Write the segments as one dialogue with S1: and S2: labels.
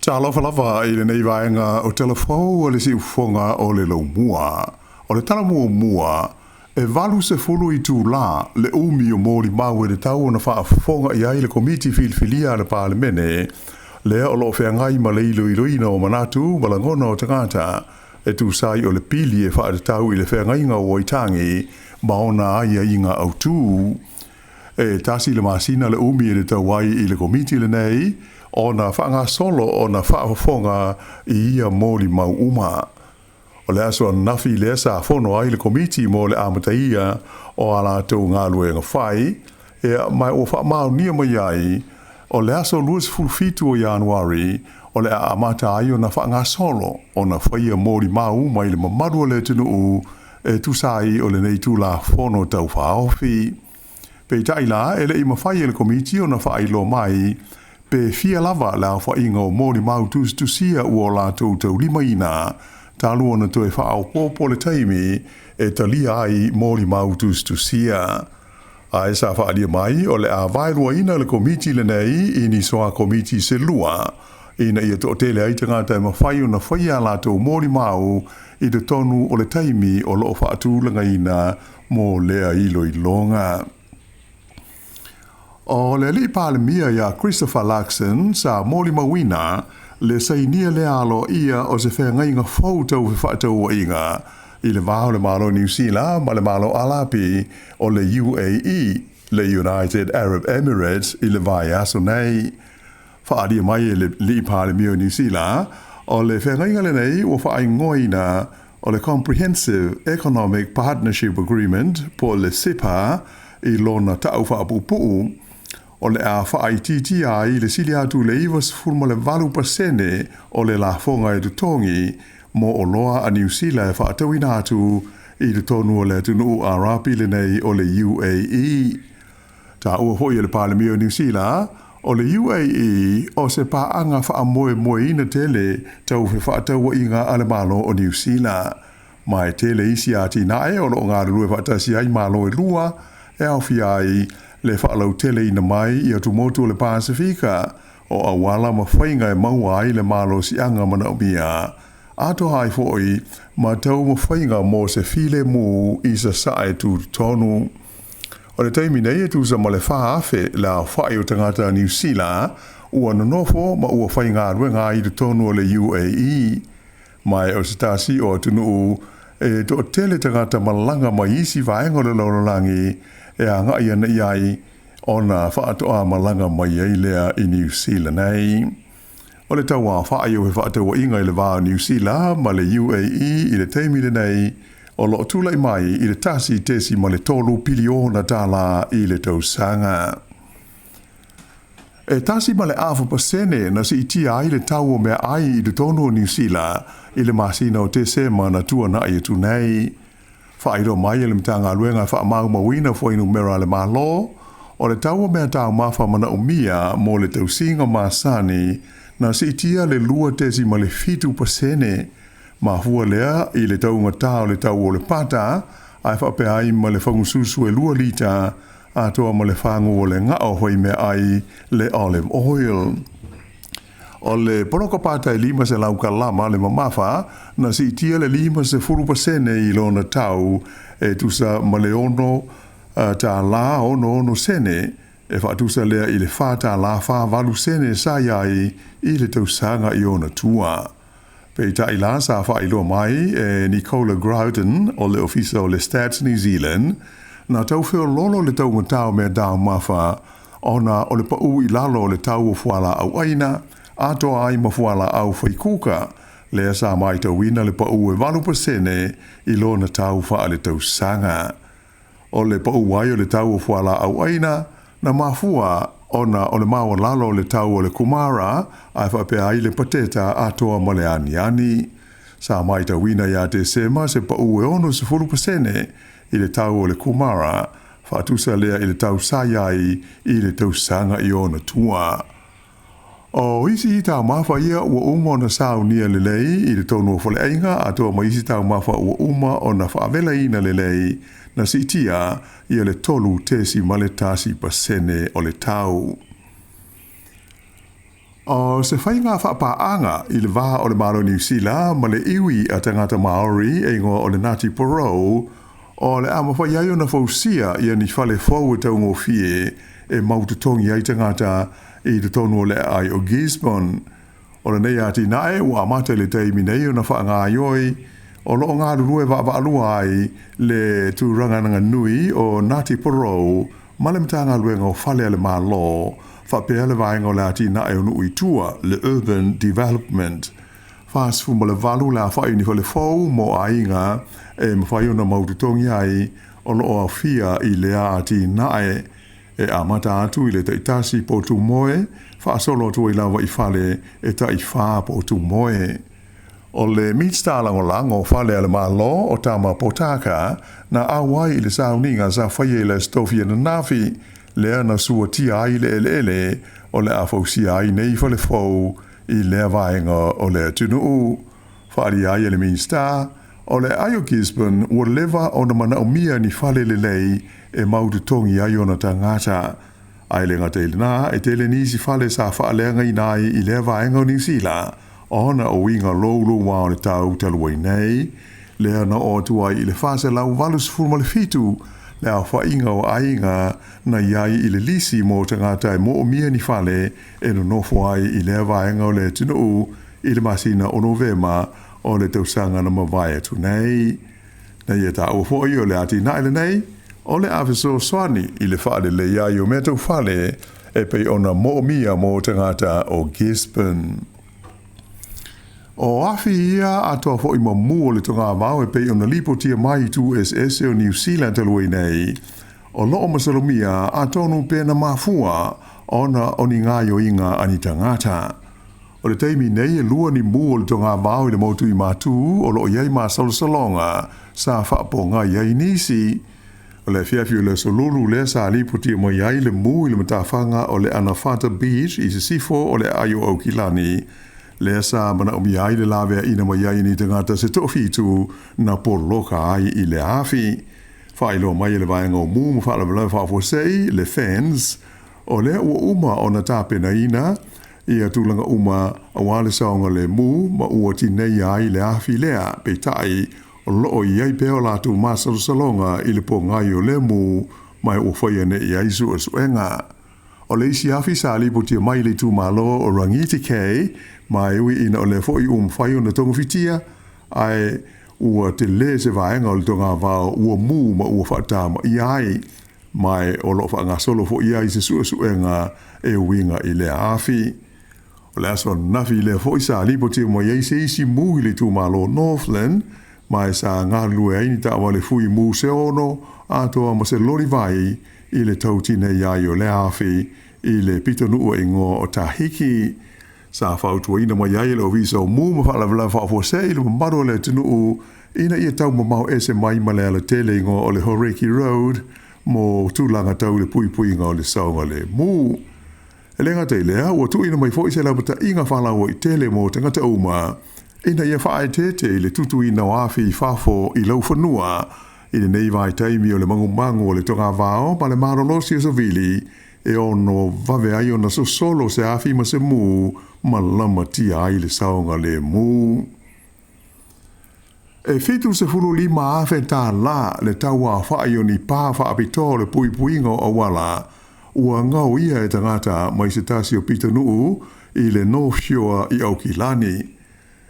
S1: Talofa lava i lenei vaega o Tala Fou o le Siufofoga o le Laumua. O le tala muamua, e 80 itulā le umi o molimau e tatau ona faafofoga i ai le Komiti Filifilia a le Palemene, lea o lo o feagai ma le iloiloina o manatu ma lagona o tagata e tusa ai o le pili e faatatau i le feagaiga o Waitangi ma ona aiaiga autū. E 1 le masina le umi e tatau ai i le Komiti lenei ona faagasolo ona faafofoga i ia molimau uma. O le aso ananafi lea sa fono ai le Komiti mo le amataia o a latou galuega fai, ma ua faamaonia mai ai o le aso 27 o Ianuari o le a amata ai ona faagasolo ona faia molimau mai le mamalu o le atunuu e tusa ai o lenei Tulafono Tau Faaofi. Peitai la, e le i mafai e le Komiti ona faailoa mai pe fia lava le aofaiga o molimau tusitusia ua latou taulimaina talu ona toe faaopoopo le taimi e talia ai molimau tusitusia. Ae sa faaalia mai o le a vaeluaina le Komiti lenei i ni soa Komiti se lua, ina ia toatele ai tagata e mafai ona faia a latou molimau i totonu o le taimi o lo o faatulagaina mo lea iloiloga. O le alii Palemia ia Christopher Luxon sa molimauina le sainia lea aloaia o se feagaiga fou tau fefaatauaiga i le va o le Malo Niu Sila ma le Malo Arapi o le UAE, le United Arab Emirates, i le vaiaso nei. Faaalia mai e le alii Palemia o Niu Sila, o le feagaiga lenei ua faaigoaina o le Comprehensive Economic Partnership Agreement po o le CEPA i lona tau faapuupuu, o le a faaitiitia ai le sili atu i le 98% o le lafoga e totogi mo oloa a Niu Sila e faatauina atu i totonu o le atunuu Arapi lenei o le UAE. Taua foi e le Palemia o Niu Sila, o le UAE o se paaga faamoemoeina tele tau fefaatauaiga a le Malo o Niu Sila. Ma e tele isi atinae o lo o galulue faatasi ai Malo e lua, e aofia ai le faalauteleina mai i atumotu o le Pasefika o auala ma faiga e maua ai le malosiaga manaomia, atoa ai foi ma taumafaiga mo se filemu i sasae tutotonu. O le taimi nei e tusa ma le 4,000 le aofai o tagata Niu Sila ua nonofo ma ua faigaluega ai i totonu o le UAE. Ma e o se tasi o atunuu e toatele tagata malaga mai isi vaega o le lalolagi e agai ana i ai ona faatoa malaga mai ai lea i Niu Sila nei. O le tauaofai o fefaatauaiga i le va o Niu Sila ma le UAE i le taimi lenei o lo o tulai mai i le $1.3 piliona i le tausaga. E 1.5% na siitia ai le tau o meaai i totonu o Niu Sila i le masina o Tesema na tuana'i atu nei. Faailoa mai e le Matagaluega e faamaumauina fuainumera a le Malo, o le tau o mea taumafa manaomia mo le tausiga masani na siitia le 2.7%, mafua lea i le taugatā o le tau o le pata, ae faapea ai ma le fagususu e 2 lita atoa ma le fagu o le gao faimeaai le olive oil. O le poloka pata e 500 kalama le mamafa na siitia le 50% i lona tau e tusa ma le $6.66, e faatusa lea i le $4.48 sa i ai i le tausaga i ona tua. Peitai la, sa faailoa mai e Nicola Growden o le Ofisa o le Stats New Zealand, na tau feoloolo le taugatā o mea taumafa ona o le paū i lalo o le tau o fualaau aina, atoa ai ma fualaau faikuka, lea sa matauina le paū e 8% i lona tau faaletausaga. O le paū ai o le tau o fualaau aina, na mafua ona o le maualalo o le tau o le kumara, ae faapea ai le pateta atoa ma le aniani. Sa matauina ia Tesema se paū e 60% i le tau o le kumara, faatusa lea i le tau sa i ai i le tausaga i ona tua. O isi taumafa ia ua uma ona saunia lelei i totonu o faleaiga atoa ma isi taumafa ua uma ona faavelaina lelei na siitia ia le 3.1% o le tau. O se faiga faapaaga i le va o le Malo o Niu Sila ma le iwi a tagata Maori e igoa o le Ngāti Porou, o le a mafai ai ona fausia ia ni fale fou e taugofie e mautotogi ai tagata i totonu o le aai o Gisborne. O lenei atinae ua amata i le taimi nei ona faagaoioi, o lo o galulue vaavaalua ai le Tūranganaga Nui o Ngāti Porou ma le Matagaluega o Fale a le Malo, faapea le Vaega o le Atinae o Nuu i Tua, le Urban Development. 48 le aofai o ni fale fou mo aiga e mafai ona mautotogi ai o lo o aofia i lea atinae, e amata atu i le taitasi potu moe, faasolo atu ai lava i fale e taifa potu moe. O le Minisita Lagolago o Fale a le Malo o Tama Potaka na auai i le sauniga sa faia i le Aso Tofi ananafi, lea na suatia ai le eleele o le a fausia ai nei fale fou i lea vaega o le atunuu. Faaalia ai e le Minisita, o le aai o Gisborne ua leva ona manaomia ni fale lelei e mautotogi ai ona tagata. Ae le gata i lena, e tele nisi fale sa faaleagaina ai i lea vaega o Niu Sila ona o uiga louloua o le tau talu ai nei, lea na oo atu ai i le 487 le aofaiga o aiga na i ai i le lisi mo tagata e moomia ni fale e nonofo ai i lea vaega o le atunuu i le masina o Novema o le tausaga na mavae atu nei. Na ia taua foi o le atinae lenei, o le a fesoasoani i le faalelei ai o mea tau fale e pei ona moomia mo tagata o Gisborne. O afi ia atoa foi ma mu o le togavao e pei ona lipotia mai i itu eseese o Niu Sila talu ai nei, o lo o masalomia atonu pe na mafua ona o ni gaoioiga a ni tagata. O le taimi nei e lua ni mu o le togavao i le motu i Matū o lo o i ai masalosaloga sa faapogai ai nisi. O le afiafi o le Aso Lulu lea sa lipotia mai ai le mu i le matafaga o le Anawhata Beach i sisifo o le aai o Aukilani, lea sa manaomia ai le laveaina mai ai e ni tagata se toafitu na poloka ai i le afi. Faailoa mai e le Vaega o Mu ma Faalavelave Faafuasei, le FENS, o lea ua uma ona tapenaina ia tulaga uma aua le saogalemu ma ua tineia ai le afi lea, peitai, o lo o i ai pea o latou masalosaloga i le pogai o lea mu ma ua faia nei i ai suesuega. O le isi afi sa lipotia mai i le itumalo o Rangitikei, ma e ui ina o lea foi ua mafai ona togafitia, ae ua tele se vaega o le togavao ua mu ma ua faatamaia ai, ma o lo o faagasolo foi ai se suesuega e uiga i lea afi. O le aso ananafi lea foi sa lipotia mai ai se isi mu i le itumalo o Northland, ma e sa galulue ai ni taavale fui mu se ono atoa ma se loli vai i le tautinei ai o lea afi i le pitonuu e igoa o Tahiki. Sa fautuaina mai ai e le Ofisa o Mu ma Faalavelave Faafuasei i le mamalu o le atunuu ina ia taumamao ese mai ma le alatele igoa o le Horeki Road mo tulaga tau i le puipuiga o le saogalemu. E le gata i lea, ua tuuina mai foi se lapataiga faalauaitele mo tagata uma ina ia faaeteete i le tutuina o afi i fafo i laufanua i lenei vaitaimi o le magumagu o le togavao ma le malolosi o savili e ono vave ai ona sosolo se afi ma se mu ma lamatia ai le saogalemu. E $75,000 le tau aofai o ni pā faapitoa o le puipuiga o auala ua gaoia e tagata mai se tasi o pitonuu i le North Shore i Aukilani.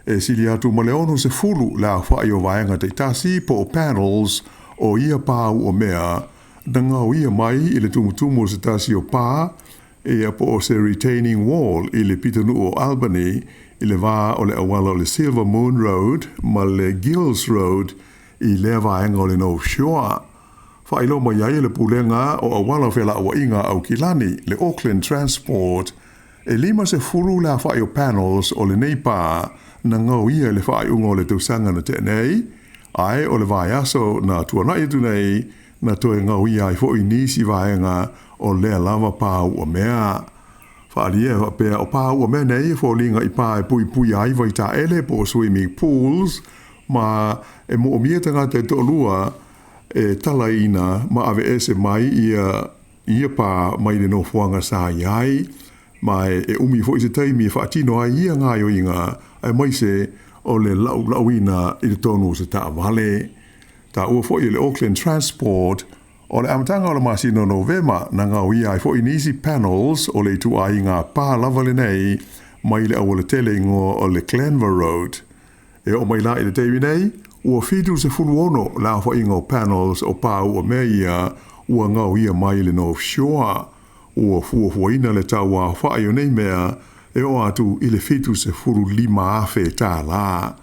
S1: E sili atu ma le 60 le aofai o vaega taitasi po o panels o ia pā uamea na gaoia mai i le tumutumu o se tasi o pā ia po o se retaining wall i le pitonuu o Albany i le va o le auala o le Silver Moon Road ma le Gills Road i lea vaega o le North Shore. Faailoa mai ai e le Pulega o Auala o Felauaiga a Aukilani, le Auckland Transport, e 50 le aofai o panels o lenei pā na gaoia i le faaiuga o le tausaga na tea nei, ae o le vaiaso na tuanai atu nei na toe gaoia ai foi nisi vaega o lea lava pā uamea. Faaalia e faapea o pā uamea nei e foliga i pā e puipuia ai vaitaele po o swimming pools ma e moomia tagata e toalua e talaina ma aveese mai ia ia pā mai le nofoaga sa i ai. Ma e umi foi se taimi e faatino ai ia gaoioiga aemaise o le laulauina i totonu o se taavale. Taua foi e le Auckland Transport, o le amataga o le masina o Novema na gaoia ai foi nisi panels o le ituaiga pa lava lenei mai le aualatele igoa o le Glenvar Road. E oo mai la i le taimi nei, ua 76 le aofaiga o panels o pa uamea ia ua gaoia mai le North Shore. Ua fuafuaina le tau aofai o nei mea e oo atu i le $75,000.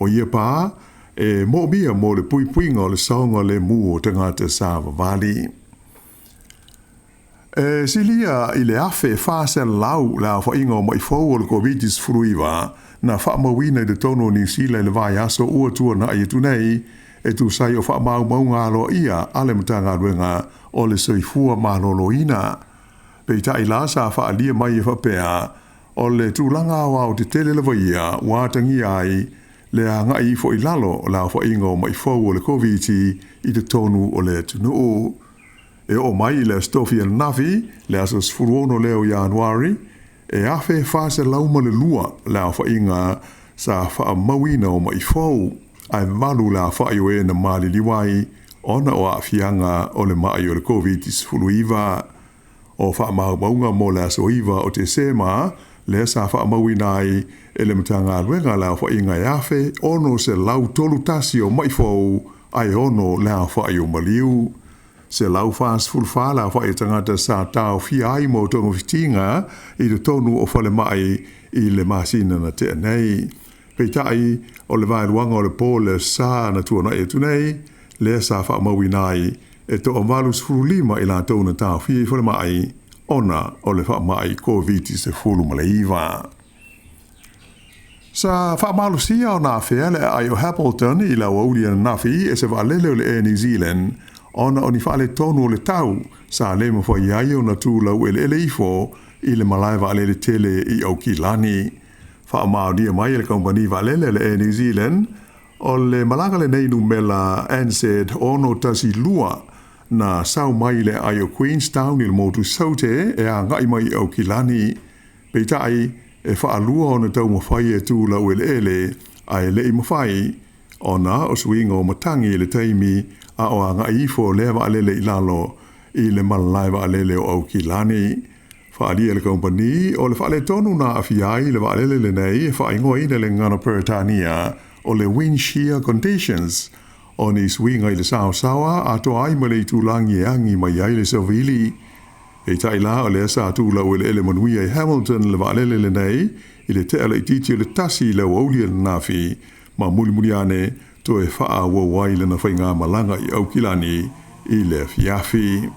S1: O ia pa e moomia mo le puipuiga o le saogalemu o tagata savavali. E silia i le 1,400 le aofaiga o ma'i fou o le Koviti-19 na faamauina i totonu o Niu Sila i le vaiaso ua tuana'i atu nei, e tusa ai o faamaumauga aloaia a le Matagaluega o le Soifua Maloloina. Peitai la sa faaalia mai e faapea, o le tulaga aoaotetele lava ia ua atagia ai le agai ifo i lalo o le aofaiga o ma'i fou o le Koviti i totonu o le atunuu. E oo mai i le Aso Tofi ananafi, le aso 16 lea o Ianuari, e 1,402 le aofaiga sa faamauina o ma'i fou, ae 8 le aofai o e na maliliu ai ona o aafiaga o le ma'i o le Koviti-19. O faamaumauga mo le aso 9 o Tesema lea sa faamauina ai e le Matagaluega le aofaiga e 1,631 o ma'i fou ae 6 le aofai o maliu. 144 le aofai o tagata sa taofia ai mo togafitiga i totonu o falemai i le masina na tea nei. Peitai, o le vaeluaga o le po le sa na tuanai atu nei, lea sa faamauina ai e toa 85 i latou na taofia i falemai ona o le faamai Koviti-19. Sa faamalosia ona afea le aai o Hamilton i le aoauli ananafi e se vaalele o le Air New Zealand ona o ni faaletonu o le tau sa le mafai ai ona tu laueleele ifo i le malae vaalele tele i Aukilani. Faamaonia mai e le kamupani vaalele a le Air New Zealand, o le malaga lenei numela NZ612 na sau mai le aai o Queenstown i le motu Saute e agai mai i Aukilani. Peitai, e faalua ona taumafai e tu laueleele ae le i mafai ona o suiga o matagi i le taimi a o agai ifo lea vaalele i lalo i le malae vaalele o Aukilani. Faaalia e le kamupani o le faaletonu na aafia ai le vaalele lenei e faaigoaina i le gagana Peretania o le wind shear conditions, o ni suiga i le saosaoa atoa ai ma le itulagi e agi mai ai le savili. Peitai la, o lea sa tu laueleele manuia i Hamilton le vaalele lenei i le tea laitiiti o le 1 i le aoauli ananafi, ma mulimuli ane toe faaauau ai lana faigamalaga i Aukilani i le afiafi.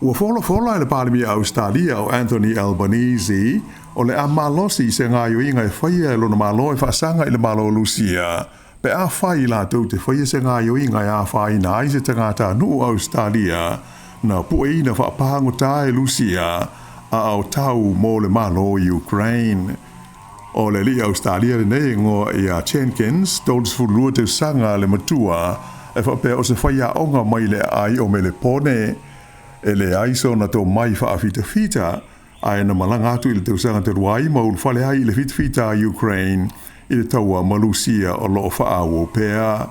S1: Ua folafola e le Palemia Ausetalia o Anthony Albanese o le a malosi i se gaoioiga e faia e lona Malo e faasaga i le Malo o Lusia pe afai latou te faia se gaoioiga e afaina ai se tagatanuu Ausetalia na pueina faapagota e Lusia a o tau mo le Malo o Ukraine. O le alii Ausetalia lenei e igoa ia Jenkins, 32 tausaga le matua, e faapea o se faiaoga mai le aai o Melepone. E leai sona tomai faafitafita, ae na malaga atu i le tausaga talu ai ma ulufale ai i le fitafita a Ukraine i le taua ma Lusia o lo o faaauau pea.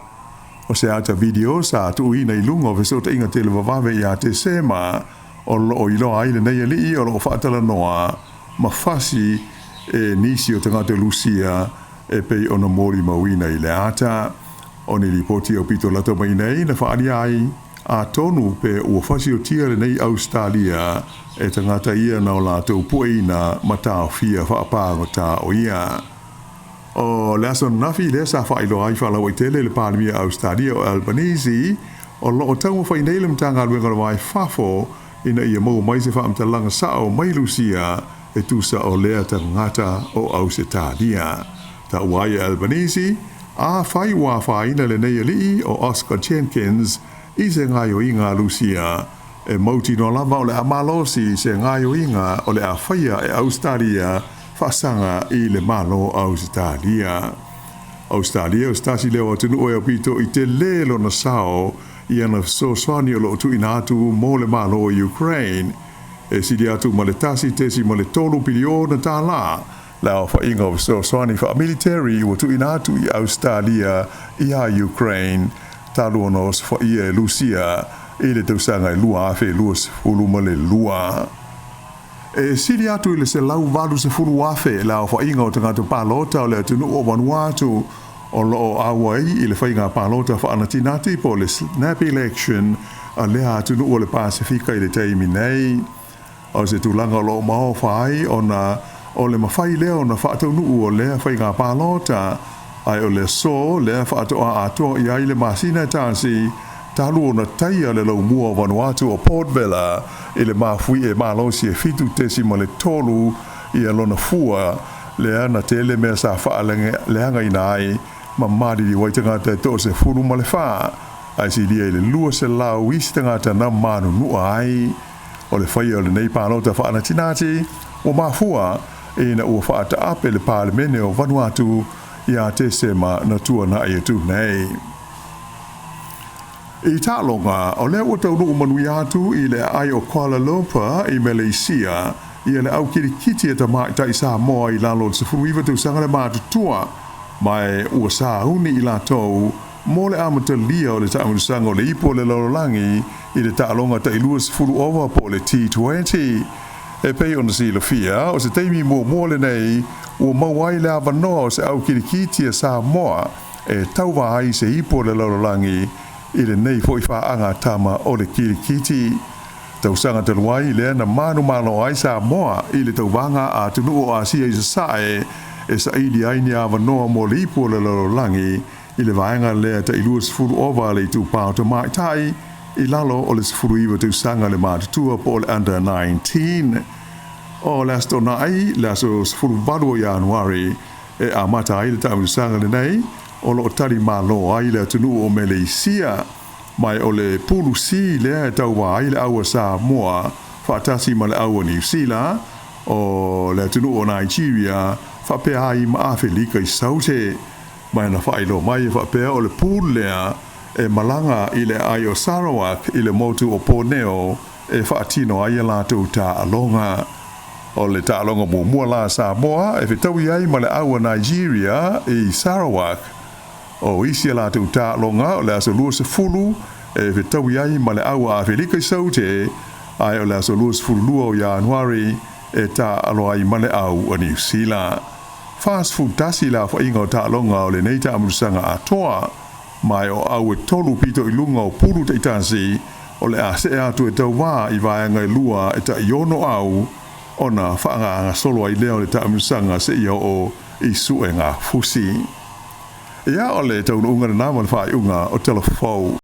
S1: O se ata video sa tuuina i luga o fesootaiga televavave ia Tesema o lo o iloa ai lenei alii o lo o faatalanoa ma fasi e nisi o tagata Lusia e pei ona molimauina i le ata. O ni lipoti aupito lata mai nei na faaalia ai atonu pe ua fasiotia lenei Ausetalia e tagata ia na o latou pueina ma taofia faapagota o ia. O le aso ananafi lea sa faailoa ai faalauaitele le Palemia Ausetalia o Albanese o lo o taumafai nei le Matagaluega o le Va i Fafo ina ia maua mai se faamatalaga sao mai Lusia e tusa o lea tagata o Ausetalia. Taua ai e Albanese, afai ua afaina lenei alii o Oscar Jenkins i se gaoioiga a Lusia, e mautinoa lava o le a malosi se gaoioiga o le a faia e Ausetalia faasaga i le Malo Ausetalia. Ausetalia o se tasi lea o atunuu e aupito i tele lona sao i ana fesoasoani o lo o tuuina atu mo le Malo o Ukraine. E sili atu ma le $1.3 piliona le aofaiga o fesoasoani faamiliteri ua tuuina atu i Ausetalia ia Ukraine talu ona osofaia e Lusia i le tausaga e 2022. E sili atu i le 180,000 le aofaiga o tagata palota o le atunuu o Vanuatu o lo o auai i le faiga palota faanatinati po o le snap election a lea atunuu o le Pasefika i le taimi nei. O se tulaga o lo o maofa ai ona o le mafai lea ona faataunuu o lea faiga palota, ae o le aso lea faatoa atoa i ai le masina e tasi talu ona taia le laumua o Vanuatu o Port Vila i le mafuie malosi e 7.3 ia lona fua lea na tele mea sa faaleagaina ai ma maliliu ai tagata e 14, ae silia i le 200 isi tagata na manunua ai. O le faia o lenei palota faanatinati ua mafua ina ua faataape le Palemene o Vanuatu ia Tesema na tuanai atu nei. I taaloga, o lea ua taunuu manuia atu i le aai o Kuala Lumpur i Meleisia ia le au kilikiti a tamaitai Samoa i lalo o le 19 tausaga le matutua, ma ua sauni i latou mo le amatalia o le taamilosaga o le Ipu o le Lalolagi i le taaloga tai 20 ova po o le T20. E pei ona silafia, o se taimi muamua lenei ua maua ai le avanoa o se au kilikiti a Samoa e tauva ai i se Ipu o le Lalolagi i lenei foi faaga tama o le kilikiti. Tausaga talu ai lea na manumalo ai Samoa i le tauvaga a atunuu o Asia i Sasae e saili ai ni avanoa mo le Ipu o le Lalolagi i le vaega lea tai 20 ova a le itupa o tamaitai i lalo o le 19 tausaga le matutua po o le Under 19. O le Aso Toonai, le aso 18 o Ianuari, e amata ai le taamilosaga lenei o lo o tali malo ai le atunuu o Meleisia, ma o le Pulu C lea e tauva ai le au a Samoa faatasi ma le au a Niu Sila, o le atunuu o Nigeria faapea ai ma Afelika i Saute. Ma na faailoa mai e faapea o le pool lea e malaga i le aai o Sarawak i le motu o Borneo e faatino ai a latou taaloga. O le taaloga muamua la a Samoa e fetaui ai ma le au a Nigeria i Sarawak. O isi a latou taaloga o le aso 20 e fetaui ai ma le au a Afelika i Saute, ae o le aso 22 o Ianuari e taaalo ai ma le au a Niu Sila. 41 le aofaiga o taaloga o lenei taamilosaga atoa, ma o au e tolu pito i luga o pulu taitasi o le a see atu e tauvā i vaega e lua e tai ono au ona faagagasolo ai lea o le taamilosaga seia oo i suega fusi. Ia, o le taunuuga lena ma le faaiuga o Tala Fou.